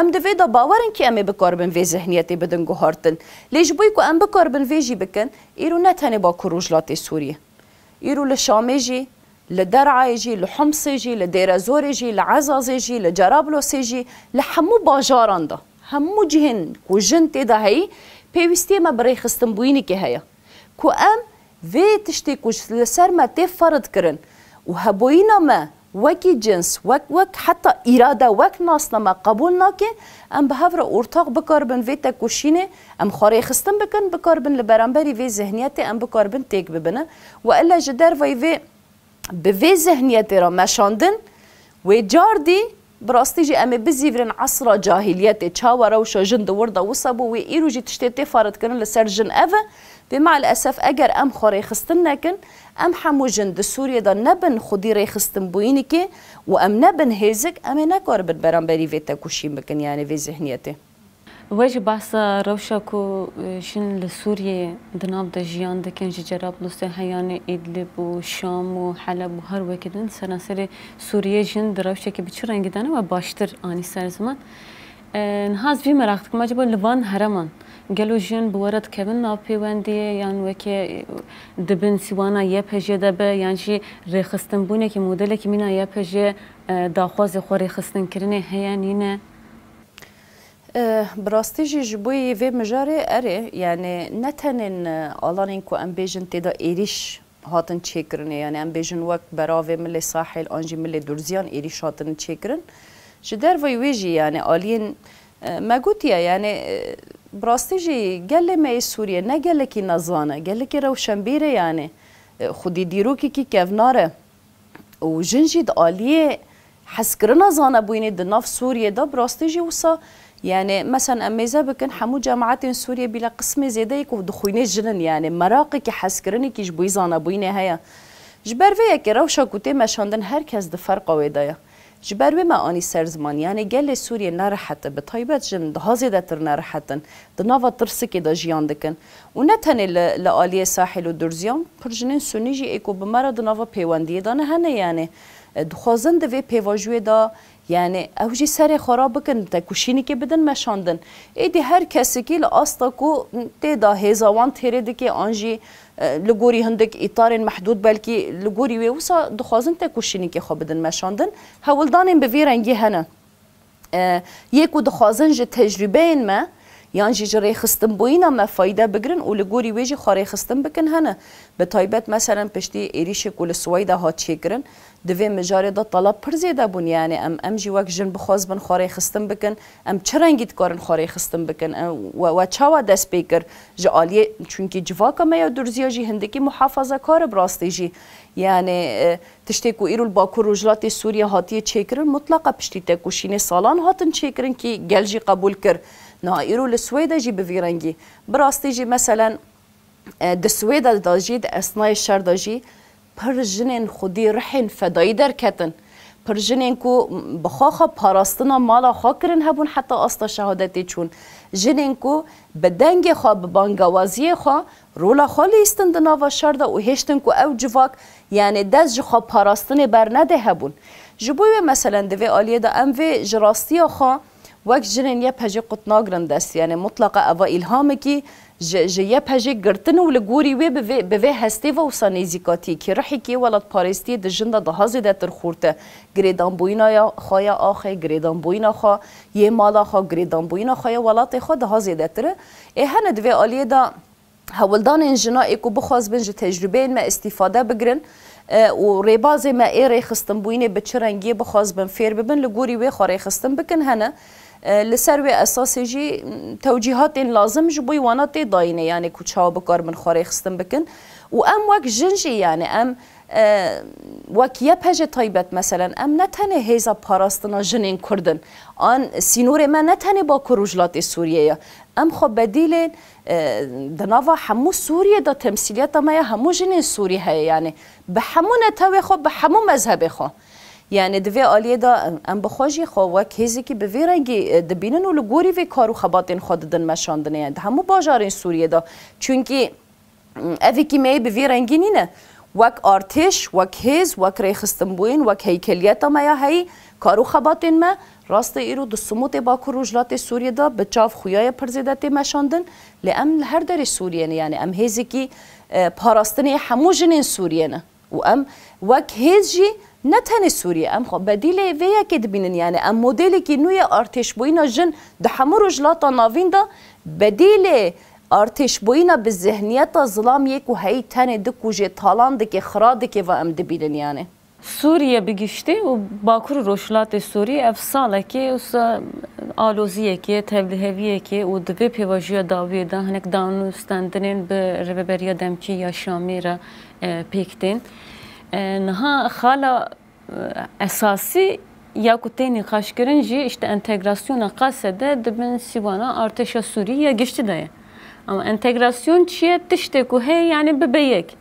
em di vê de bawer in kî em ê bikaribin vê zihniyetê bidin guhartin. Lê ji bo ku em bikaribin vê jî bikin, îro ne tenê Bakur Rojhilatê Sûriyê. Îro li Şamê jî, li Derayê jî, li Humsê jî, li Dêrezorê jî, li Ezazê jî, li Cerablosê jî, li hemû bajaran de, hemû cihên ku jin tê de heyî, pêwîstiyê me bi rêxistinbûyînekê heye. Ku em vê tiştê ku ji, li ser me tê ferid kirin û hebûyîna me wekî cins, wek, wek heta îrade, wek nasname qebûl nake, em bi hev re ortax bikaribin vê tekoşînê, em xwe rêxistin bikin, bikaribin li beramberî vê zihniyetê em bikaribin têk bibine. We illa ji dervayî vê, bi vê zihniyetê re meşandin, wê cardî bi rastî jî em ê bizîvirin esra cahiliyetê, çawa rewşa jin di wir de wisa bû, wê îro jî tiştê tê faritkirin li ser jin ev e. Vê me'l esef eger em xwe rêxistin nekin, em hemû jin di Sûriyê de nebin xwedî rêxistinbûyînekê û em nebin hêzik, em ê nekaribin beramberî vê tekoşîn bikin, yani vê zihniyetê. We jî behsa rewşa ku, e, jin li Sûriyeyê di nav de jiyan dikin, ji Cerablusê heyanê Îdlib û Şam û Heleb û her wekî din seranserê Sûriyê jin di rewşekî bi çi rengî de ne we baştir anî ser ziman. E, niha ez vî meraq dikim, acaba li van hereman gelo jin bi we re dikevin nav pêwendiyê yan weke, e, di bin sîwana Y P J de be yan jî rêxistinbûnekî, modelekî mîna Y P J, e, daxwazê xwe rêxistinkirinê heye, nîne? Eh, bi rastî jî ji bo yê vê mijarê erê, yani ne tenên, eh, alanên ku em bêjin tê de êrîş hatin çêkirinê, yani em bêjin wek beravê milê Sahil an jî milê Durziyan êrîş hatin çêkirin. Ji derveyî wê jî, yani aliyên, eh, me gotiye, yani, eh, bi rastî jî gelê me yê Sûriye ne gelekî nezan e, gelekî rewşenbîr e, yani, eh, xwedî dîrokekî kevnar e. Û jin jî di aliyê hezkirina zanebûyînê di nav Sûriyê de bi rastî jî wisa, yani, mesen em mêze bikin, hemû cemaetên Sûriyê bîle qismê zêdeyê ku dixwînê jin in, yani, meraqekî hezkirinekî ji bo zanebûyînê heye. Ji ber vê yekê rewşa ku tê meşandin her kes di ferqa wê de ye. Ji ber wê me anî ser ziman, yani, gelê Sûriyê nerehet e, bi taybet jin daha zêdetir nerehet in. Di nava tirsikê de jiyan dikin. Û ne tenê li, li aliyê Sahil û Durziyan, pir jinên Sunî jî ê ku bi me re di nava pêwendiyê de ne hene, yani, e, dixwazin di vê pêvajoyê de, yani, ew jî serê xwe rabikin, tekoşînekê bidin meşandin. Êdî her kesekî li asta ku tê de hêza wan têrê dike, an jî, e, li gorî hindik îtarên mehdûd belkî li gorî wê wisa dixwazin tekoşînekê xwe bidin meşandin. Hewldanên bi vî rengî hene. E, yê ku dixwazin ji tecrûbeyên me, yan jî ji rêxistinbûyîna me fayde bigirin û li gorî wê jî xwe rêxistin bikin hene. Bi taybet meselen piştî êrîşê ku li Sweyda hat çêkirin, di vê mijarê de talab pir zêde bûn. Yani em, em jî wek jin bixwazibin xwe rêxistin bikin, em çi rengî dikarin xwe rêxistin bikin? Em, we, we çawa dest pê kir? Ji aliyê, çunkî civaka me ya Durziya jî hindikî muhafazekar e bi rastî jî. Yani, e, tiştê ku îro li Bakur Rojhilatê Sûriye hatiye çêkirin, mutleqa piştî tekoşînê salan hatin çêkirin kî gel jî qebûl kir. Niha îro li Swêde jî bi vî rengî. Bi rastî jî meselen, e, di Swêde de jî, di esnayê şer de jî pir jinên xwedî rihên fedayî derketin. Pir jinên ku bi xwe xwe parastina mala xwe kirin hebûn heta asta şehadetê çûn. Jinên ku bi dengê xwe, bi bangewaziyê xwe, rola xwe lîstin di nava şer de û hêştin ku ew civak, yani dest ji xwe parastinê bernede hebûn. Ji bo wê meselen di vê aliyê de em vê ji rastiya xwe wek jinên Y P G qut nagrin dest. Yani mutleqa eva îlhamekî ji, ji Y P G girtin û li gorî wê bi vê, bi vê hestê ve wisa nêzîkatiyekî, rihekî welatparêstiyê di jin de daha zêdetir xurt e. Girêdanbûyîna ya xwe ya axê, girêdanbûyîna xwe yê mala xwe, girêdanbûyîna xwe ya welatê xwe daha zêdetir e. Ê hene di vê aliyê de hewldanên jina ê ku bixwazibin ji tecrûbeyên me îstîfade bigirin, e, û rêbazê me ê rêxistinbûyînê bi çi rengiyê bixwazibin fêr bibin, li gorî wê xwe rêxistin bikin hene. E, li ser wê esasê jî, m, tewcîhatên lazim ji bo wana tê dayîne, yani ku çawa bikaribin xwe rêxistin bikin. Û em wek jin jî, yani em, e, wek Y P G taybet meselen, em ne tenê hêza parastina jinên Kurd in, an sînorê me ne tenê Bakur Rojhilatê Sûriyê ye. Em xwe bedîlên, e, di nava hemû Sûriyê de temsîliyeta me ya hemû jinên Sûrî heye, yani bi hemû netewê xwe, bi hemû mezhebê xwe. Yani di vê aliyê de em bi xwe jî xwe wek hêzekî bi vî rengî, e, dibînin û li gorî vê kar û xebatên xwe didin meşandinê, yani di hemû bajarên Sûriyê de. Çunkî, m, evîkî me yê bi vî rengî nîne. Wek artêş, wek hêz, wek rêxistinbûyîn, wek heykeliyeta me ya heyî, kar û xebatên me, rastê îro di simûtê Bakur Rojhilatê Sûriyê de bi çav xuya ye pir zêde tê meşandin. Lê em li her derê Sûriyê ne, yani em hêzekî, e, parastinê hemû jinên Sûriyê ne. Û em wek hêz jî ne tenê Sûriyê, em xwe bedîlê vê yekê dibînin. Yani em modelekî nû yê artêşbûyîna jin di hemû Rojhilata Navîn de bedîlê artêşbûyîna bi zihniyeta zilam yê ku heyî tenê dikuje, talan dike, xira dike ve em dibînin yani. Sûriye bi giştî û Bakur û Rojhilatê Sûrî ev salekê wisa aloziyekê, tevliheviyekê û di vê pêvajoya dawiyê de hinek danûstendinên bi rêveberiya demkî ya Şamê re, e, pêk tên. E, niha xala, e, esasî ya ku tê nîqaşkirin jî, işte, entegrasyona qasede di bin sîwana artêşa Sûrî ya giştî de ye. Ama entegrasyon çi ye? Tiştê ku heye, yani bibe yek.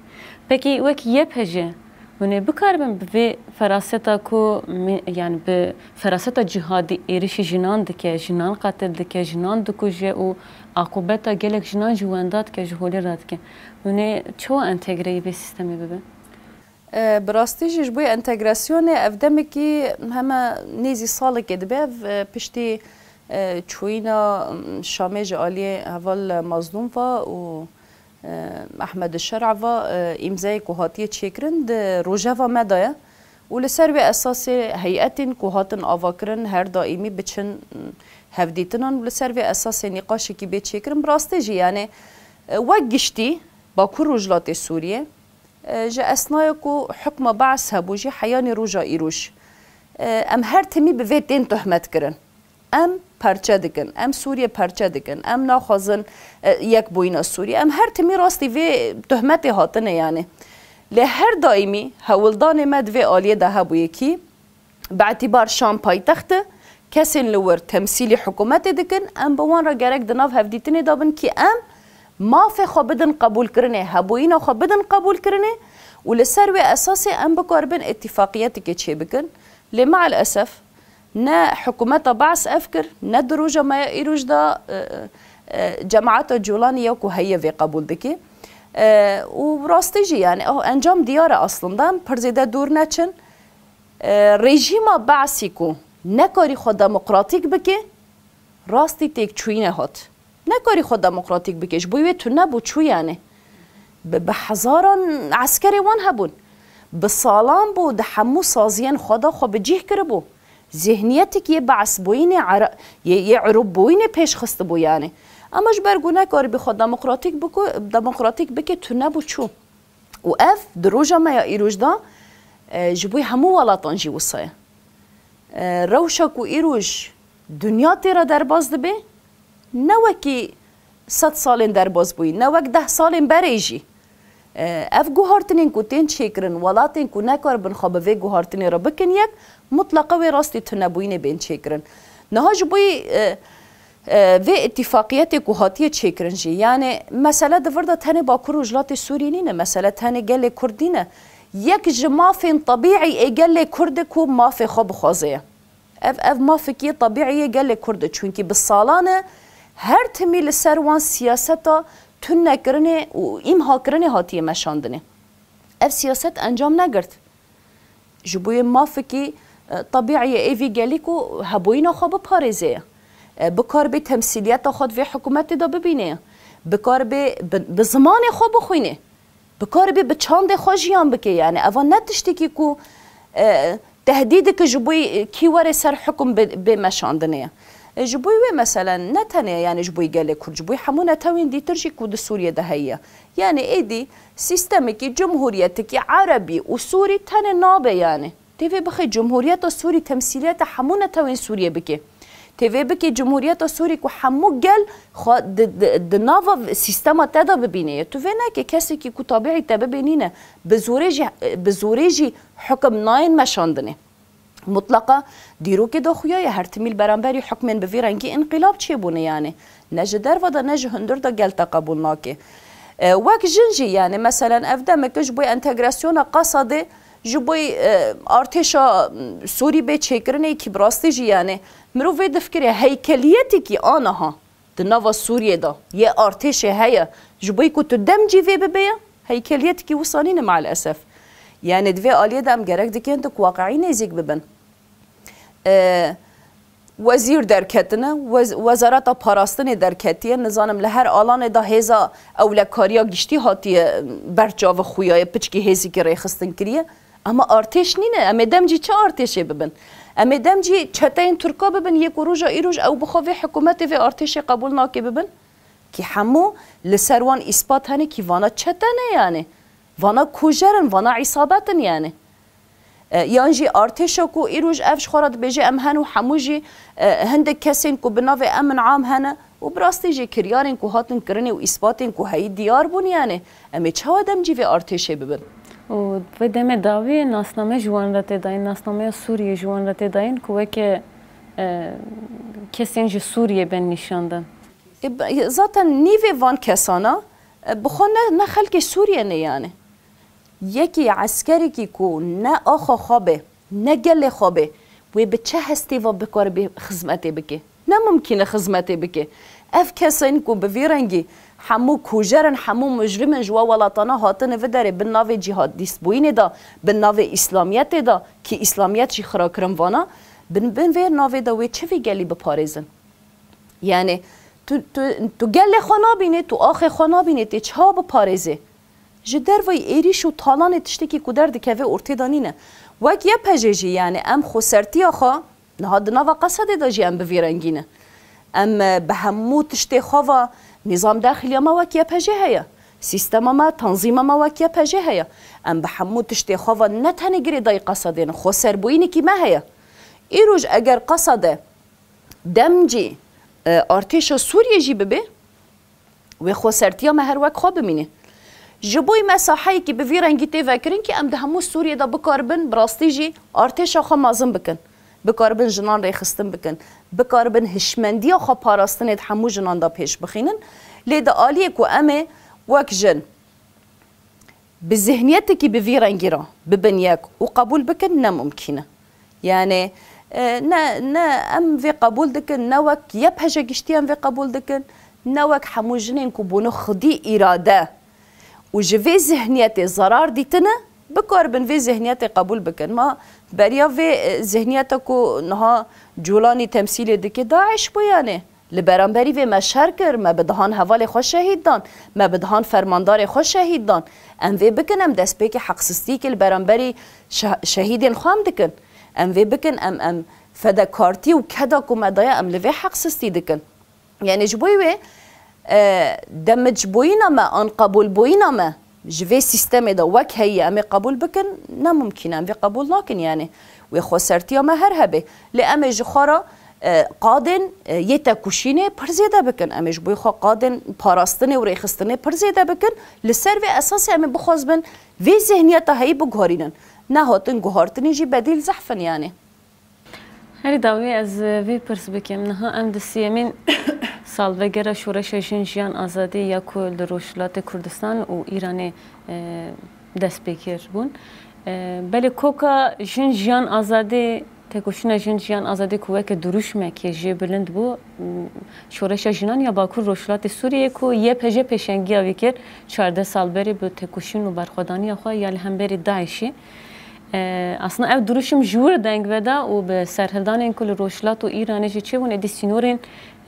Pekî wek Y P G, hûn ê bikaribin bi vê feraseta ku mi-, yani bi feraseta cihadî êrişî jinan dike, jinan qatil dike, jinan dikuje û aqûbeta gelek jinan jî wenda dike, ji holê radike. Hûn ê çawa entegreyî vê sîstemê bibe? E, bi rastî jî ji bo entegrasyonê ev demekî heme nêzî salekê dibe. Ev, e, piştî, e, çûyîna, m, Şamê ji aliyê heval Mazlûm va û, e, Ehmed Şer'a va, e, îmzeyê ku hatiye çêkirin di rojeva me de ye. Û li ser wê esasê heyetên ku hatin avakirin her daîmî biçin, m, hevdîtinan û li ser vê esasê nîqaşekî bê çêkirin. Bi rastî jî, yani, e, wek giştî Bakur Rojhilatê Sûriyê, e, ji esnaya ku hukma Be's hebû jî heyanî roja îroj, e, em her timî bi vê tên tohmet kirin. Em perçe dikin, em Sûriye perçe dikin, em naxwazin, e, yekbûyîna Sûriye. Em her timî rastî vê tohmetê hatine yani. Lê her daîmî hewldanê me di vê aliyê de hebûye kî, bi îtîbar Şam paytext e, kesên li wir temsîlî hikûmetê dikin, em bi wan re gerek di nav hevdîtinê de bin kî em mafê xwe bidin qebûlkirinê, hebûyîna xwe bidin qebûlkirinê û li ser wê esasê em bikaribin îtîfaqiyetekê çêbikin. Lê me'el esef ne hikûmeta Be's ev kir, ne di roja me ya îroj de, e, e, cemaeta Colanî ya ku heye vê qebûl dike. E, û rastî jî yani, oh, encam diyar e aslında, em pir zêde dûr neçin. E, rejîma Be'sî ku nekarî xwe demokratîk bike, rastî têkçûyîne hat. Nekarî xwe demokratîk bike, ji bo wê tune bû, çû yani. Bi, bi hezaran eskerê wan hebûn. Bi salan bû, di hemû saziyên xwe de xwe bi cih kiribû. Zihniyetek yê Be'sbûyînê, Ere-, yê, yê Erûbbûyînê pêş xistibû yani. Ama ji ber ku nekaribî xwe demokratîk biku-, demokratîk bike, tune bû çû. Û ev di roja me ya îroj de, e, ji bo hemû welatan jî wisa ye. E, rewşa ku îroj dinya tê re derbas dibe, ne wekî sed salên derbas bûyî, ne wek deh salên berê jî. E, ev guhartinên ku tên çêkirin, welatên ku nekaribin xwe bi vê guhartinê re bikin yek, mutleqa wê rastî tunebûyînê bên çêkirin. Niha ji bo yî, e, e, vê îtîfaqiyetê ku hatiye çêkirin jî, yani mesele di vir de tenê Bakur Rojhilatê Sûrî nîne, mesele tenê gelê Kurd nîne. Yek ji mafên tebîî ê gelê Kurd e ku mafê xwe bixwaze ye. Ev, ev mafekî tebîî yê gelê Kurd e. Çunkî bi salan e her timî li ser wan siyaseta tunekirinê û îmhakirinê hatiye meşandinê. Ev siyaset encam negirt. Ji bo yê mafekî, e, tebîî yê êvî gelî ku hebûyîna xwe biparêze ye. E, bikaribe temsîliyeta xwe di vê hikûmetê de bibîne ye. Bikaribe bi, bi zimanê xwe bixwîne. Bikaribe bi çandê xwe jiyan bike, yani eva ne tiştekî ku, e, tehdîd dike ji bo kî were ser hukum bê, bê meşandinê ye. E, ji bo wê meselen ne tenê yani ji bo gelê Kurd, ji bo hemû netewên dîtir jî ku di Sûriyê de heye. Yani êdî sîstemekî cumhuriyetekî erebî û sûrî tenê nabe yani. Tê vê bixê Cumhuriyeta Sûrî temsîliyeta hemû netewên Sûriyê bike. Tê vê bike Cumhuriyeta Sûrî ku hemû gel xwe di, di, di nava sîstema te de bibîne ye. Tu vê neke kesekî ku tabîî te bibê nîne. Bi zorê jî, bi zorê jî hukim nayên meşandinê. Mutleqa dîrokê de xuya ye, her timî li beramberî hukmên bi vî rengî înqîlab çêbûne yani. Ne ji derve de ne ji hundir de gel te qebûl nake. E, wek jin jî yani meselen ev demeke ji bo entegrasyona Qesedê ji bo, e, artêşa, m, Sûrî bê çêkirinê kî bi rastî jî yani mirov vê difikirê heykeliyetekî aniha di nava Sûriyê de yê artêşê heye, ji bo ku tu demcî vê bibe ye, heykeliyetekî wisa nîne maalesef. Yani di vê aliyê de em gerek dikin tu ku waqiî nêzîk bibin. E, wezîr derketine, wez-, Wezareta Parastinê derketiye, nizanim li her alanê de hêza ewlekariya giştî hatiye ber çavi xuya ye, piçkî hêzîkî rêxistin kiriye. Ama artêş nîne, em ê demcî çi artêşê bibin? Em ê demcî çeteyên Tirka bibin, yê ku roja îroj ew bi xwe vê hikûmetê vê artêşê qebûl nake bibin? Kî hemû li ser wan îspat hene kî vana çete ne yani. Vana kujer in, vana îsabet in yani. E, yan jî artêşa ku îroj ev ji xwe re dibêje em hen û hemû jî, e, hindek kesên ku bi navê emin am hene û bi rastî jî kiryarên ku hatin kirinê û îspatên ku heyî diyar bûn yani. Em ê çawa demcî vê artêşê bibin? Û vê demê dawî nasname ji wan re tê dayîn, nasnameya Sûriyê ji wan re tê dayîn ku weke, e, kesên ji Sûriyê bên nîşandin. E, b-, zaten nîvê van kesana, e, bi xwe ne, ne xelkê Sûriyê ne yani. Yekî eskerekî ku ne axa xwe be, ne gelê xwe be, wê bi çi hestê ve bikare bê xizmetê bike? Ne mimkîn e xizmetê bike. Ev kesên ku bi vî rengî hemû kujer in, hemû mujrim in, ji we welatana hatine vê derê, bin navê cîhadîstbûyînê de, bin navê îslamiyetê de, kî îslamiyet jî xirakirin vana, bin, bin vê navê de wê çi vî gelî biparêzin? Yani tu, tu, tu gelê xwe nabînê, tu axê xwe nabînê, tê çawa biparêzê? Ji derveyî êrîş û talanê tiştekî ku derdikeve ortê de nîne. Wek Y P J jî, yani em xwesertiya xwe niha di nava Qesedê de jî em bi vî rengî ne. Em, e, bi hemû tiştê xwe ve nîzam daxiliya me wek Y P J heye. Sîstema me, tanzîma me wek Y P J heye. Em bi hemû tiştê xwe ve ne tenê girêdayî Qesedê ne, xweserbûyînekî me heye. Îroj eger Qesede demcî, e, artêşa Sûriyê jî bibe, wê xwesertiya me her wek xwe bimîne. Ji bo me saheyekî bi vî rengî tê vekirin kî em di hemû Sûriyê de bikaribin bi rastî jî artêşa xwe mezin bikin. Bikaribin jinan rêxistin bikin. Bikaribin hişmendiya xwe parastinê di hemû jinan de pêş bixînin. Lê di aliyê ku em ê wek jin bi zihniyetekî bi vî rengî re bibin yek û qebûl bikin, ne mumkîn e. Yani, e, ne, ne em vê qebûl dikin, ne wek Y P J giştî em vê qebûl dikin, ne wek hemû jinên ku bûne xwedî îrade û ji vê zihniyetê zerar dîtine, bikaribin vê zihniyetê qebûl bikin. Ma beriya vê, e, zihniyeta ku niha Cûlanî temsîlê dike, DAIŞ bû yani. Li beramberî vê me şer kir, me bi dihan hevalê xwe şehîd dan, me bi dihan fermandarê xwe şehîd dan. Em vê bikin, em destpêkê heqsistiyekê li beramberî şe-, şehîdên xwe em dikin. Em vê bikin, em, em fedekartî û keda ku me daye, em li vê heqsistî dikin. Yani ji bo wê E, demicbûyîna me an qebûlbûyîna me ji vê sîstemê de wek heyî em ê qebûl bikin, ne mumkîn e, em vê qebûl nakin, yanî wê xwesertiya me her hebe. Lê em ê ji xwe re, e, qadên, e, yê tekoşînê pir zêde bikin. Em ê ji bo xwe qadên parastinê û rêxistinê pir zêde bikin. Li ser vê esasê em ê bixwazibin vê zihniyeta heyî biguherînin. Nehatin guhartinê jî bedîl zehf in, yanî. Herî dawî ez vê pirs bikim. Niha em di siyemîn salvegera Şoreşa Jin Jiyan Azadî ya ku li Rojhilatê Kurdistan û Îranê, e, dest pê kir bûn. E, belê koka Jin Jiyan Azadî, tekoşîna Jin Jiyan Azadî ku weke dirûşmekê jê bilind bû, m, Şoreşa Jinan ya Bakur Rojhilatê Sûriyê ku Y P J pêşengiya wî kir, çardeh sal berê bi tekoşîn û berxwedaniya xwe ya li hemberî DAIŞ'ê. E, aslında ev dirûşim ji wir deng veda û bi serhildanên ku li Rojhilat û Îranê jî çêbûn, êdî sînorên,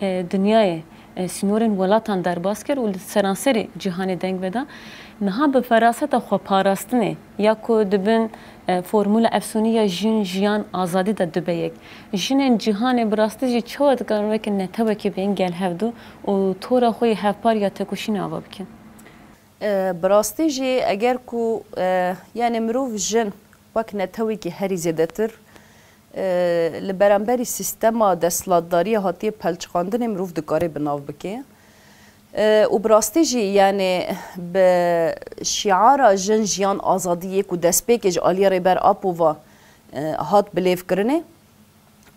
e, dinyayê, e, sînorên welatan derbas kir û li seranserê cîhanê deng veda. Niha bi feraseta xweparastinê ya ku di bin, e, formûla efsûnî ya jin, jiyan, azadî de dibe yek. Jinên cîhanê bi rastî jî çawa dikarin weke netewekê bên gel hevdû û tora xwe yê hevpar ya tekoşînê ava bikin? E, bi rastî jî eger ku, e, yanî mirov jin wek netewekî herî zêdetir, e, li beramberî sîstema desthilatdariya hatiye pelçiqandinê mirov dikare bi nav bike. E, û bi rastî jî, yanî bi şiara jin, jiyan, azadî yê ku destpêkê ji aliyê Rêber Apo ve, e, hat bilêvkirinê,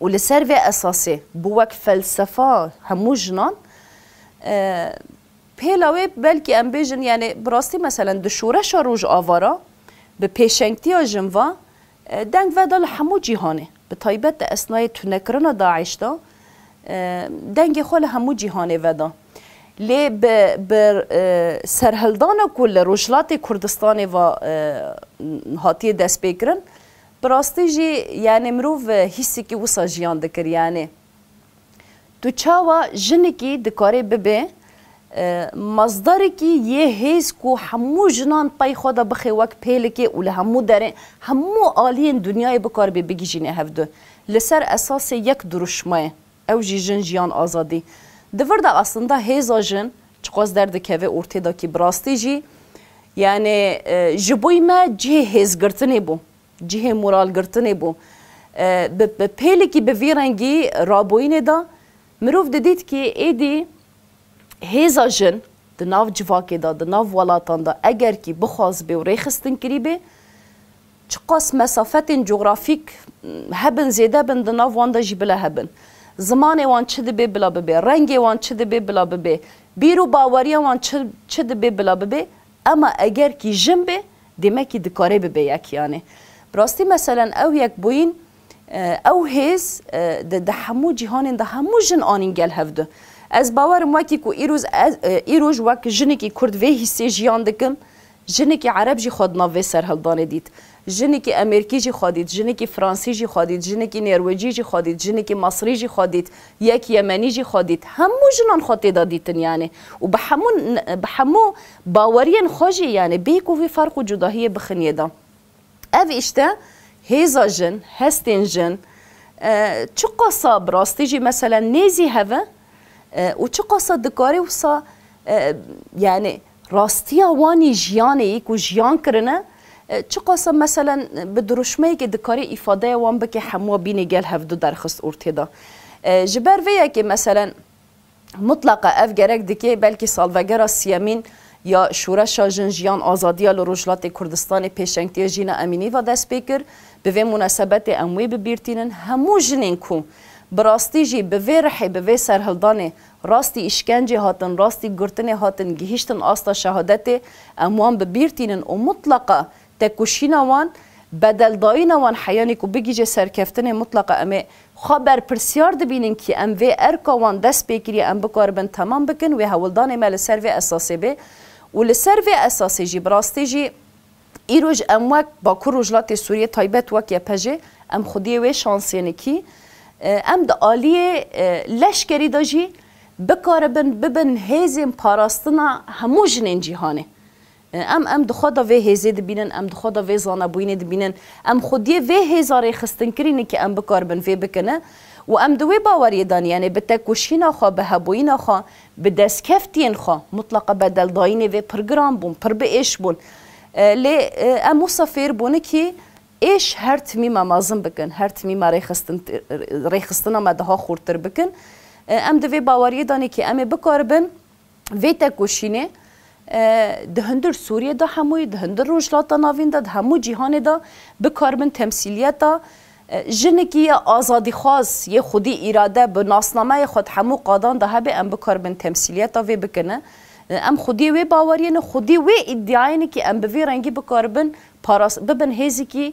û li ser vê esasê bû wek felsefa hemû jinan, e, pêla wê belkî em bêjin, yanî bi rastî meselen di şoreşa Rojava re bi pêşengtiya jin ve, e, deng veda li hemû cîhanê. Bi taybet di esnayê tunekirina DAIŞ de, e, dengê xwe li hemû cîhanê veda. Lê bi, bi, e, serhildana ku li Rojhilatê Kurdistanê ve, e, hatiye destpêkirin, bi rastî jî, yanî mirov, e, hîsekî wisa jiyan dikir, yanî tu çawa jinekî dikare bibe, e, mazdarekî yê hêz ku hemû jinan pey xwe de bixe wek pêlikê û li hemû derê, hemû aliyên dinyayê bikaribe bigihîjîne hevdu. Li ser esasê yek dirûşmayê, ew jî jin, jiyan, azadî. Di vir de aslında hêza jin çiqas derdikeve ortê de kî bi rastî jî, yanî, e, ji bo me cihê hêzgirtinê bû. Cihê moralgirtinê bû. E, bi, bi pêlikî bi vî rengî raboyînê de mirov didît kî êdî hêza jin di nav civakê de, di nav welatan de eger kî bixwazibê û rêxistin kirîbê, çiqas mesafetên cografîk hebin, zêde bin, di nav wan de jî bila hebin. Zimanê wan çi dibê bila bibê, rengê wan çi dibê bila bibê, bîr û baweriya wan çi, çi dibê bila bibê, Ema eger kî jin bê, demekî dikare bibe yek, yanî. Bi rastî meselen ew yekbûyîn, e, ew hêz, e, di, di hemû cîhanên de hemû jin anîn gel hevdu. Ez bawer im wekî ku îroz ez, e, îroj wek jinekî kurd vê hîsê jiyan dikim, jinekî ereb jî xwe di nav vê serhildanê dît. Jinekî Amerîkî jî xwe dît, jinekî Fransî jî xwe dît, jinekî Nêrwecî jî xwe dît, jinekî Misrî jî xwe dît, yek Yemenî jî xwe dît. Hemû jinan xwe tê de dîtin yanî. Û bi hemû, bi hemû baweriyên xwe jî yanî bêyî ku vî ferq û cudahiyê bixin yê de. Ev îşte hêza jin, hestên jin, e, çiqasa bi rastî jî meselen nêzî hev e, e, û çiqasa dikare wisa, e, yanî rastiya wan î jiyanê yî ku jiyan kirine, e, çiqasa meselen bi dirûşmeyekê dikare îfadeya wan bike hemû bînê gel hevdu derxist ortê de. E, ji ber vê yekê meselen mutlaqa ev gerek dike belkî salvegera siyemîn ya Şoreşa Jin Jiyan Azadiya li Rojhilatê Kurdistanê pêşengtiya Jîna Emînî ve dest pê kir. Bi vê munasebetê em wê bi bîr tînin hemû jinên ku bi rastî jî bi vê rihê, bi vê serhildanê rastî îşkencê hatin, rastî girtinê hatin, gihîştin asta şehadetê, em wan bi bîr tînin û mutlaqa tekoşîna wan, bedeldayîna wan heyanî ku bigihîje serkeftinê, mutlaqa em ê xwe berpirsiyar dibînin kî em vê erka wan dest pê kiriye em bikaribin temam bikin, wê hewldanê me li ser vê esasê bê û li ser vê esasê jî bi rastî jî Îroj em wek Bakur Rojhilatê Sûriyê, taybet wek Y P J, em xwediyê wê şansê nikî, e, em di aliyê, e, leşkerî de jî bikaribin bibin hêzên parastina hemû jinên cîhanê. Em, em di xwe de vê hêzê dibînin, em di xwe de vê zanebûyînê dibînin. Em xwediyê vê hêza rêxistinkirî ne ki em bikaribin vê bikine û em di wê baweriyê de ne, yanî bi tekoşîna xwe, bi hebûyîna xwe, bi destkeftiyên xwe, mutleqa bedeldayînê vê pir giran bûn, pir bi êş bûn. E, lê, e, em wisa fêr bûne ki êş her timî me mezin bikin, her timî me rêxistin-, rêxistina me daha xurtir bikin. E, em di vê baweriyê de ne ki em ê bikaribin vê tekoşînê, e, di hundir Sûriyê de hemûyê, di hundir Rojhilata Navîn de, di hemû cîhanê de bikaribin temsîliyeta, e, jinekî ya azadîxwaz, yê xwedî îrade bi nasnameyê xwe di hemû qadan de hebe, em bikaribin temsîliyeta vê bikine. E, em xwediyê wê baweriyê ne, xwedî wê îdiayê ne ki em bi vî rengî bikaribin paras-, bibin hêzikî,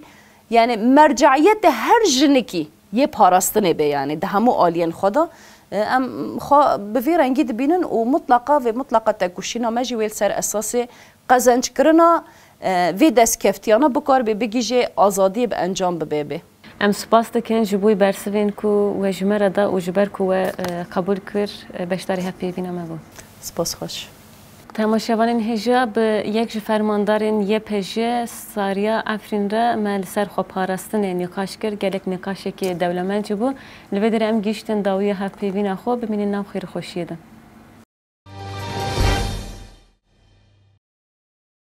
yanî merceiyetê her jinekî yê parastinê be, yanî di hemû aliyên xwe de. E, em xwe bi vî rengî dibînin û mutleqa vê, mutleqa tekoşîna me jî wê li ser esasê qezenckirina, e, vê destkeftiyana bikaribe bigihîje azadiyê bi encam bibe bê. Em spas dikin ji bo bersivên ku we ji me re da û ji ber ku we, e, qebûl kir, e, beşdarî hevpeyvîna me bû. Spas xweş. Temaşevanên hêja, bi yek ji fermandarên Y P J Sariya Efrîn re me li ser xweparastinê nîqaş kir, gelek nîqaşekî dewlemend jî bû. Li vê derê em gihîştin dawiya hevpeyvîna xwe, bimînin nav xêr û xweşiyê de.